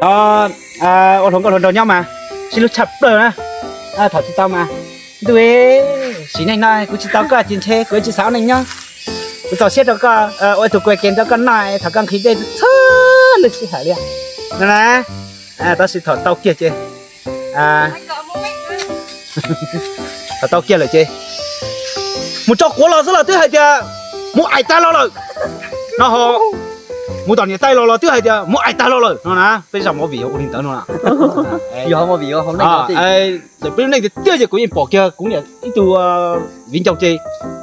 Ua hluas nkauj hluas nraug nyob mas sib hlub tshaj plaws na. Thaum tsis tau mas, ntuj, sim neej no kuv tsis tau koj ces ntshe kuv tsis xav ua neej nyob. Kuv txaus siab rau koj, ua tus kuv ke rau koj noj, thaum koj nqhis dej txhawj lwj sij hawm li no na. Tab sis thaum tau kiag ces, thaum tau kiag lawm ces mus tso quav los xwb los twb hais tias mus ais tag los lawm no ho, mus tom niam tais los los twb hais tias mus ais tag los lawm no na. Peb zaj movie yog ua li ntawd no. Yog movie, peb lub neej tiag tiag ces kuv yeej pom kiag kuv niam ib tug viv ncaus ces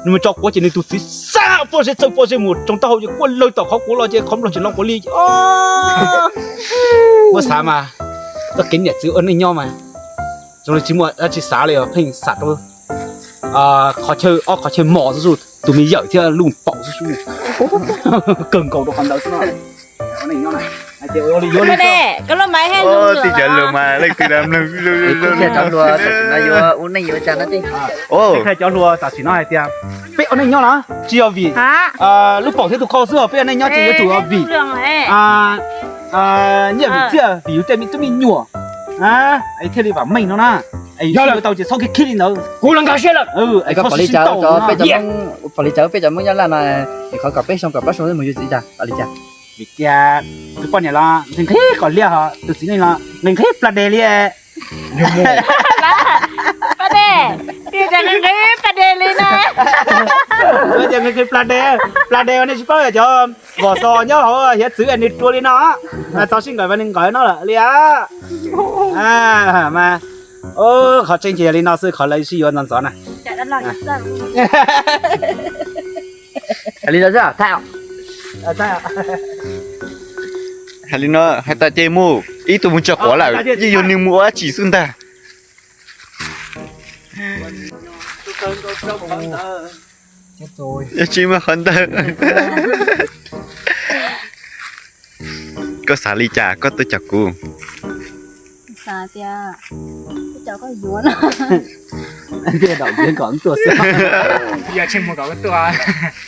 nws mus tso quav ces nws tus txiv xa pob zeb txawj pob zeb mus tsoog taub hau ces quaj lawg tom qhov quav los ces qhov nplooj tsis loo quav li. Muab xav mas, txoj kev niam txiv ua neej nyob mas zoo li tsis muaj dab tsi xav li, pheej xam rau qhov chaw, ob qhov chaw mos xwb, tus me yawm thiab lub paum xwb, kawg nkaus rau qhov ntawd xwb no. Ua neej nyob na, ces ua li yuav li xwb. Tij cov hluas mas leej twg lam mloog, cov hluas tam sim no yuav ua neej yuav ua cas no. Qhia cov hluas tam sim no hais tias peb ua neej nyob na, tsis yog vim lub paum thiab tus qau xwb, peb ua neej nyob ces yuav tsum vim nyiaj vim txiaj, vim yus tej me tub me nyuam, es thiaj li vam meej no na. Es yus tau ces txhob khib khib li ntawd. Kuv los nkag siab lawm. Koj pom li cas, peb cov Hmoob, pom li cas peb cov Hmoob Nyab Laj no, es qhov kom peb xyoo kom plaub xyoo mus yuav txiv cas, pom li cas? Vim tias tus poj niam los nqhis nqhis qos liaj ho tus txiv neej los nqhis nqhis pla de li. Pla de, nqhis nqhis pla de li na. Tias nqhis nqhis pla de, pla de nej tsis paub cov vos xos nyob hauv hiav txwv es nws rua li no, txog sij nqawm mas nws nqawm no lawm li. Mas qhov tseeb ces yog li no xwb, qhov lawv sib yuav ntxov ntxov na. Hais li no xwb, hais li no, hais tas ces mus ib tug mus tso quav lawm, yeej yog nws mus ua dab tsi xwb ntag. Yog tsis muaj qhov ntawd. Koj xav li cas koj tuaj caum kuv? Xav tias tuaj caum koj yuav no. Tias dam ntxiv kom tuaj xwb. Yog tsheej muag kom tuaj.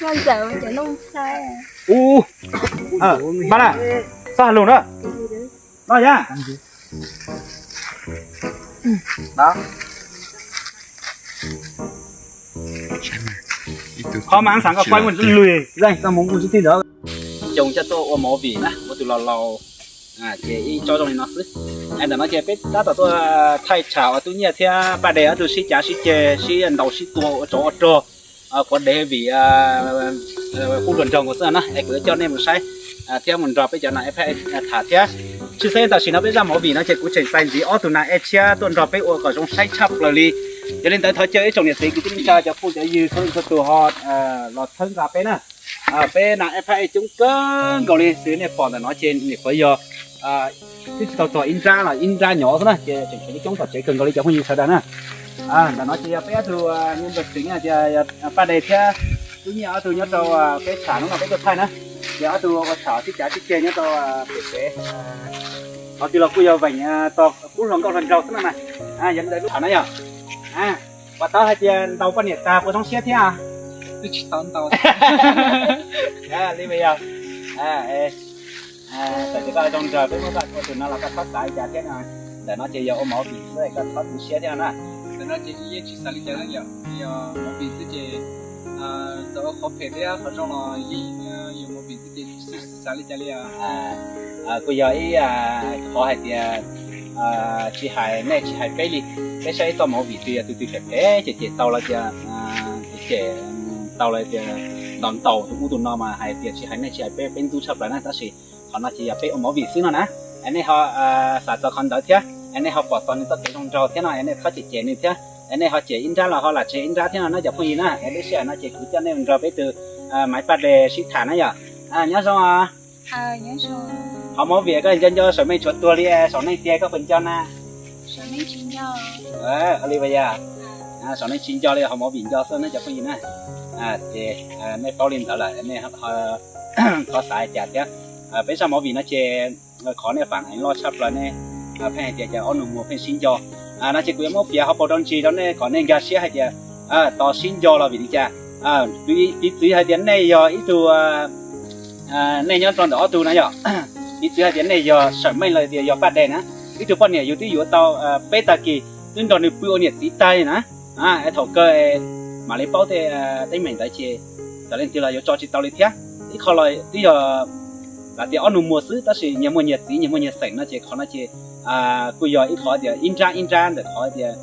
Koj ntxawm cov noj saib. Ub, Paj na, txhob hais lus na. No yog. Qhov mas xav koj quaj mus lwj, txoj mus kuj tsis tij ntawd. Xyoo coj tuaj ua movie na, ua tus laus laus, ces ib tsob zoo li no xwb. Ntawm no ces peb tab tom tuaj thaij tsham uas Tub Nyiaj thiab Paj Dej ob tug sib cav sib ceg sib ntaus sib tua ua tsov ua rog, quav dev vim qub hluas nraug nkaus xwb na. Es kuv yuav coj nej mus saib thiab mus nrog peb cov nas eb phab tham thiab. Tshwj xeeb tam sim no peb zaj movie no ces kuv tseem txais ntxiv ob tug nas eb tshiab tuaj nrog peb ua kom zoo saib tshaj plaws li. Yog li ntawd thov caw ib tsoom niam txiv kwv tij neej tsa cov phooj cov ywg txhua leej txhua tus ho los txhawb nqa peb na. Peb nas eb phab coob kawg nkaus li xwb, nej pom ntawm no ces nim qhuav yog twb tsis tau txog ib nrab los ib nrab nyov xwb na, ces tseem tshuav coob tom tsev kawg nkaus li cov phooj ywg sawv daws na. Ntawm no ces yog peb ob tug me npawg tsev tias Paj Dej thiab Tub Nyiaj ob tug nyob rau peb tsham hnub no peb tuaj thaij na. Ces ob tug ua tsham sib cav sib ceg nyob rau pem pem qhov twg los kuj yog veem txog qub hluas nkauj hluas nraug xwb no na. Yog li ntawd lub tsham no yog puas tau hais tias ntaus poj niam tag puas zoo siab thiab? Twb tsis tau ntaus li mas yog. Txawm tias koj zoo nraug peb muab koj ua tus no los koj txhob xav li cas thiab no. Ntawm no ces yog ua movie xwb koj txhob tu siab thiab na. Ntawm no ces yeej tsis xav li cas na yom, yog movie xwb ces txawm ua qhov phem thiab qhov zoo los yeej yog movie xwb ces tsis xav li cas li. Kuj yog ib qhov hais tias tsis hais nej tsis hais peb li, peb saib ib txoj movie twg yog tus twg phem phem ces cem tau los tias cem tau los tias ntaus ntaus tus ub tus no mas hais tias tsis hais nej tsis hais peb, peb ntxub tshaj plaws na. Tab sis qhov no ces yog peb ua movie xwb no na, es nej ho xav txog qhov ntawd thiab es nej ho pom txog nws txoj kev zoo nraug thiab no es nej txhob cem cem nws thiab. Es nej ho cem ib nrab los ho lam tseg ib nrab thiab no na cov phooj ywg na. Es lub sij hawm no ces kuv coj nej mus nrog peb tus Maiv Paj Dej sib tham na yom. Nyob zoo os. Qhov movie koj nco nco saum me tshuav tuag li saum neeg tiag koj puas nco na? Ua li puas yog? Saum neeg tsis nco li, qhov movie nco xwb na cov phooj ywg na. Ces nej paub li ntawd lawm nej thov xav li cas thiab. Peb zaj movie no ces qhov nej phản ánh loj tshaj plaws nej pheej hais tias cas ob nus muag pheej sib nco. No ces kuv yuav muab piav hauv paus rau ntsis rau nej kom nej nkag siab hais tias tos sib nco los vim li cas. Piv txwv hais tias nej yog ib tug, nej nyob rau ntawm ob tug na yom. Piv txwv hais tias nej yog Sawm Meej los tias yog Paj Dej na, ib tug poj niam yus twb yuav tau peb tag kis, twb nrog nws pw ua niam txiv tag na. Thaum kawg mam li paub tej teeb meem ntawd ces txawm leej twg los yuav tso tsis tau li thiab. Ib qho los twb yog lam tias ob nus muag xwb, tab sis nyias muaj nyias txiv, nyias muaj nyias xeem no ces qhov no ces kuj yog ib qho tias ib nrab ib nrab ntawm qhov tias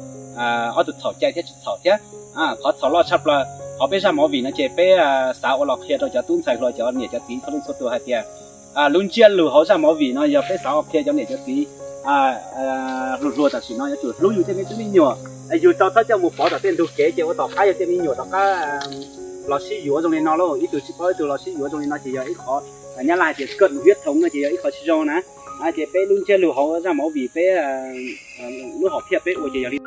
ob tug txhaum cai thiab tsis txhaum thiab. Qhov txhaum loj tshaj plaws qhov peb zaj movie no ces peb xav ua los qhia rau cov tub ntxhais hluas, cov niam cov txiv txhua leej txhua tus hais tias lub ntsiab lus hauv zaj movie no yog peb xav ua qhia cov niam cov txiv hluas hluas tam sim no yuav tsum hlub yus tej me tub me nyuam. Yus tau txhob coj mus pov tom tej ntug kev ces ua tom qab yog tej me nyuam rov qab los sib yuav zoo li no lauj, ib tug tsis paub ib tug los sib yuav zoo li no ces yog ib qho, Nyab Laj hais tias cận huyết thống no ces yog ib qho tsis zoo na. Ces peb lub ntsiab lus hauv zaj movie peb lub hom phiaj peb ua ces yog li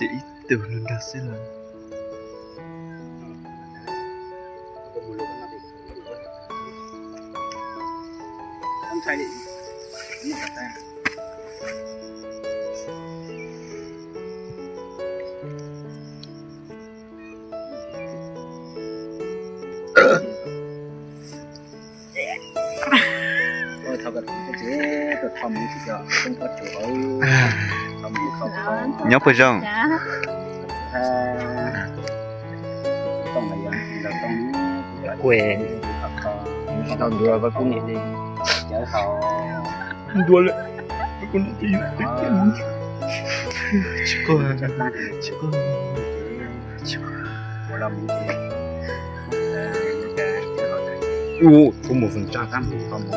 Ib tug los nrog xwb los. Nyob puas zoo? Kuv tsis tau ntuav kuv niam li. Ntuav lawm, kuv niam twb yug tsis quaj, tsis quaj, tsis quaj. Ua kuv mus fun tsa tab mus tau mus.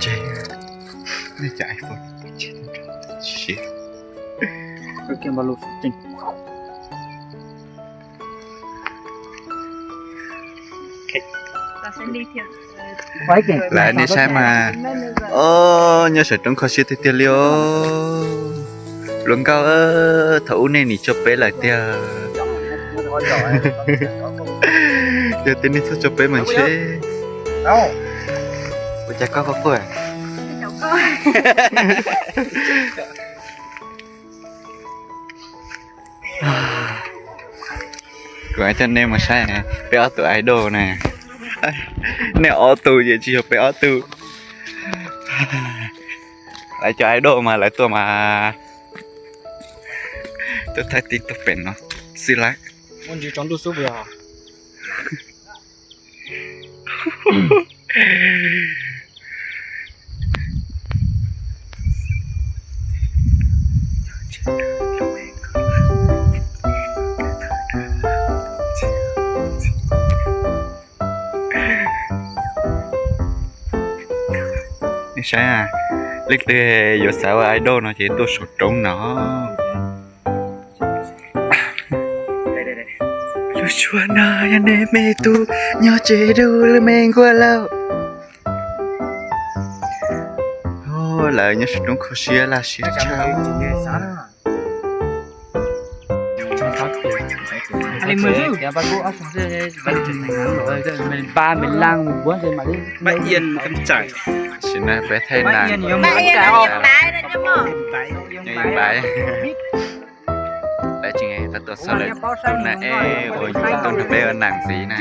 Ces nej cov iPhone pom tseg tau nrho siab. Lawv nej saib mas, o, nyob saum roob kho siab tiag tiag li os. Luag nkauj, thaum ub nej nim tso peb lawm tiag. Yog tias nej txhob tso peb mas ntshe. Ua cas koj quaj quaj? Kuv coj nej mus saib peb ob tug idol na. Nej ob tug ces tsis yog peb ob tug. Lawv cov idol mas lawv tuaj mas tuaj thaij TikTok pem no xwb lawm. Nej saib, leej twg yuav xav ua idol no ces tuaj saum roob no. Yuav tshuav no yog nej me tub nyob tsev du lub me nkuaj lauj. Lawv nyob saum roob kho siab laj siab tshaj. Sim no peb thaij nas. Lawv tseem tuaj xauj lawv tus nas ej uas yus tuaj nrog peb ua nas ntxiv na.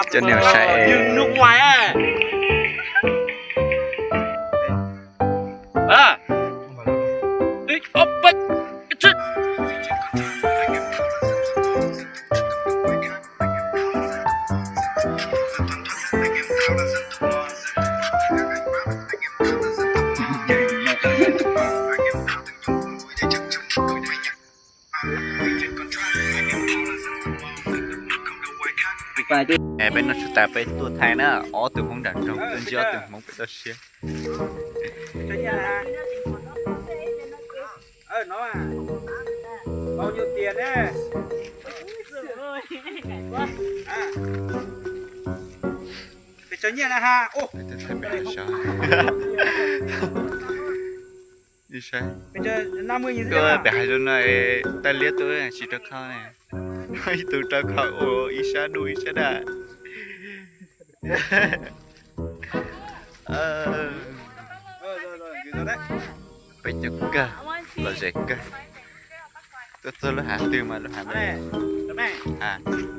Cov niam saib. Peb noj tshua tas peb tuaj thaij na, ob tug Hmoob nram nroog tuaj ntsib ob tug Hmoob pem toj siab. Bao nhiêu tiền đấy? Phải cho nhẹ là ha. Ô, phải cho năm mươi nghìn rưỡi. Pem hais zoo no, tag liab tuaj tsis rau khau ne. Ib tug rau khau ua ib sab dub ib sab daj. Peb coob kawg, lom zem kawg. Tuaj txog lub hav twg mas lub hav no.